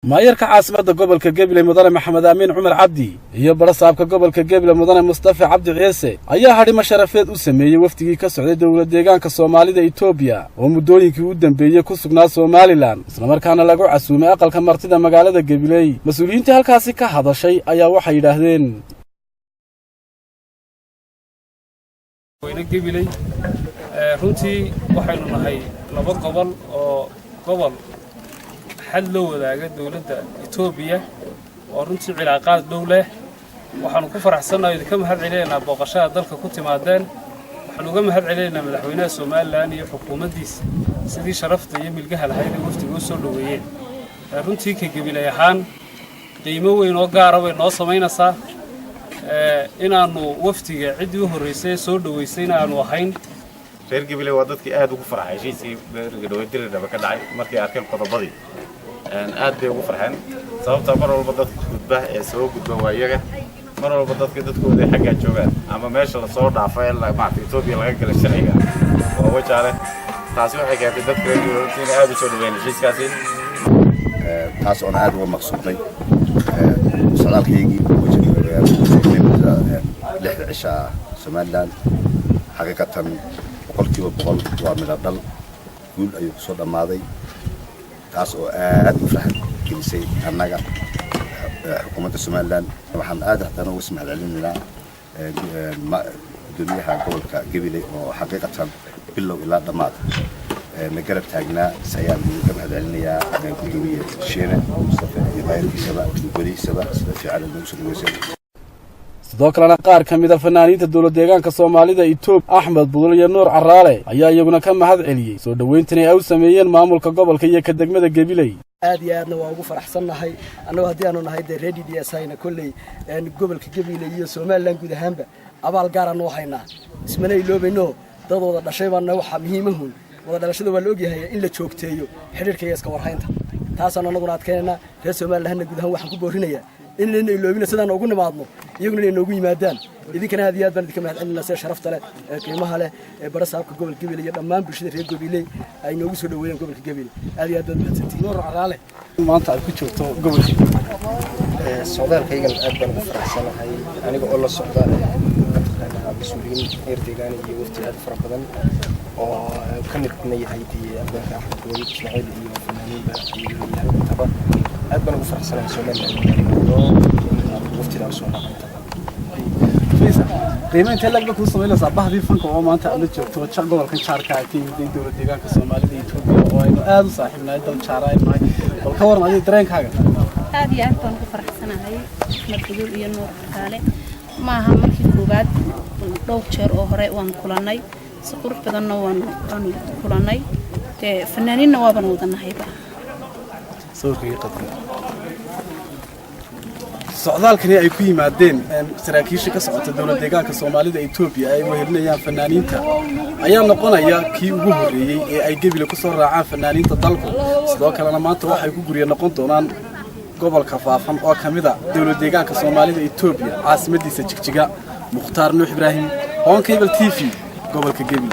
Maayarka caasimadda gobolka Gabiley, Mudane Maxamed Amiin Cumar Cabdi, iyo barasaabka gobolka Gebile, Mudane Mustafa Cabdi Ciise, ayaa hadhimo sharafeed u sameeyey wafdigii ka socday dowlad deegaanka Soomaalida Etoobiya oo muddooyinkii u dambeeyey ku sugnaa Somaliland, islamarkaana lagu casuumay aqalka martida magaalada Gabiley. Mas-uuliyiintii halkaasi ka hadashay ayaa waxay yidhaahdeen: Weyne Gabiley, runtii waxaynu nahay laba gobol oo gobol xad loo wadaaga dowladda Etoobiya oo runtii cilaaqaad dhow leh. Waxaanu ku faraxsannahay, idinka mahad celinaynaa booqashada dalka ku timaadeen. Waxaanu uga mahad celinaynaa madaxweynaha Somaliland iyo xukuumaddiisa sidii sharafta iyo milgaha lahayd ee wafdiga u soo dhoweeyeen. Runtii ka Gabiley ahaan qiimo weyn oo gaara bay noo samaynaysaa inaannu wafdiga ciddii u horraysay ee soo dhoweysayna aanu ahayn. Reer Gabiley waa dadkii aad ugu farxay heshiiskii beriga Diridhaba ka dhacay. Markay arkeen qodobadii, aad bay ugu farxeen, sababtaa mar walba dadka gudba ee soo gudba waa iyaga. Mar walba dadka dadkooda xaggaa joogaan ama meesha lasoo dhaafo ee maarata Etoobiya laga galay sharciga waa Wajaale. Taasi waxay keentay dadka reer Gabiley runtii inay aad u soo dhaweeyeen heshiiskaasi. Taas oona aad uga maqsuudnay socdaalkaygii muddada 6da cisha ah Somaliland. Xaqiiqatan 100% waa midho dhal, guul ayuu kusoo dhammaaday, taas oo aad u farxad gelisay annaga xukuumadda Somaliland. Waxaan aad haddana uga sii mahad celinaynaa gudoomiyaha gobolka Gabiley oo xaqiiqatan bilow ilaa dhammaad na garab taagnaa. Ayaan ka mahad celinayaa gudoomiye Shiine Mustafe iyo maayarkiisaba iyo golihiisaba sida fiican ay noogu soo dhaweysay. Sidoo kalena qaar ka mid a fanaaniinta dowlad deegaanka Soomaalida Etoobiya, Axmed Budul iyo Nuur Caraale, ayaa iyaguna ka mahad celiyey soo dhoweyntan ay u sameeyeen maamulka gobolka iyo ka degmada Gabiley. Aad iyo aadna waa ugu faraxsannahay annagoo haddii aanu nahay dee reer DDS hayna kolley gobolka Gabiley iyo Somaliland guud ahaanba abaal gaara noo haynaa, ismana iloobayno. Dad wada dhashay baana, waxaa muhiimahun wada dhalashada waa la ogyahay in la joogteeyo xidhiirka iyo iska warhaynta. Taasaan annaguna adkaynaynaa. Reer Somalilandna guud ahaan waxaan ku boorinayaa inayna iloobina, sidaan ugu nimaadno iyaguna inay noogu yimaadaan. Idinkana aad iyo aad baan idinka mahad celinaa sida sharafta leh ee qiimaha leh ee barasaabka gobolka Gabiley iyo dhammaan bulshada reer Gabiley ay noogu soo dhaweeyeen gobolka Gabiley. Aad iyo aad baad mahadsantihiin. Nuur Caraale, maanta aad ku joogto gobolka? Socdaalkaygan aad baan ugu faraxsanahay, aniga oo la socda mataqaanaa mas-uuliyiin heer deegaan iyo wafti aad u fara badan oo ka midna yahay dee abwaanka Axmed Weli Ismaaciil iyo fanaaniinba iyo weriyaal intaba. Aad baan ugu faraxsanahay Somaliland iyo waftidan soo raacay intaba. Qiimo intee lag ba kuu samaynaysaa bahdii fanka oo maanta aad la joogto gobolkan jaarka ka yimid dowlad deegaanka Soomaalida Etoobiya oo aynu aad u saaxiibnahay, dal jaara aynu nahay? Bal ka waran adiga dareenkaaga. Aad iyo aad baan ugu faraxsanahay. Axmed Budul iyo Nuur Caraale maaha markii koowaad, dhowr jeer oo hore waan kulannay, si qurux badanna waanu kulannay. Dee fanaaniinna waaban wadanahayba. Sawirka qadin. Socdaalkani ay ku yimaadeen saraakiisha ka socota dowlad deegaanka Soomaalida Etoobiya ay wehelinayaan fanaaniinta ayaa noqonaya kii ugu horreeyey ee ay Gebile ku soo raacaan fanaaniinta dalku. Sidoo kalena maanta waxay ku gurya noqon doonaan gobolka Faafan oo ka mid a dowlad deegaanka Soomaalida Etoobiya, caasimadiisa Jigjiga. Mukhtaar Nuux Ibraahim, Horn Cable TV, gobolka Gebile.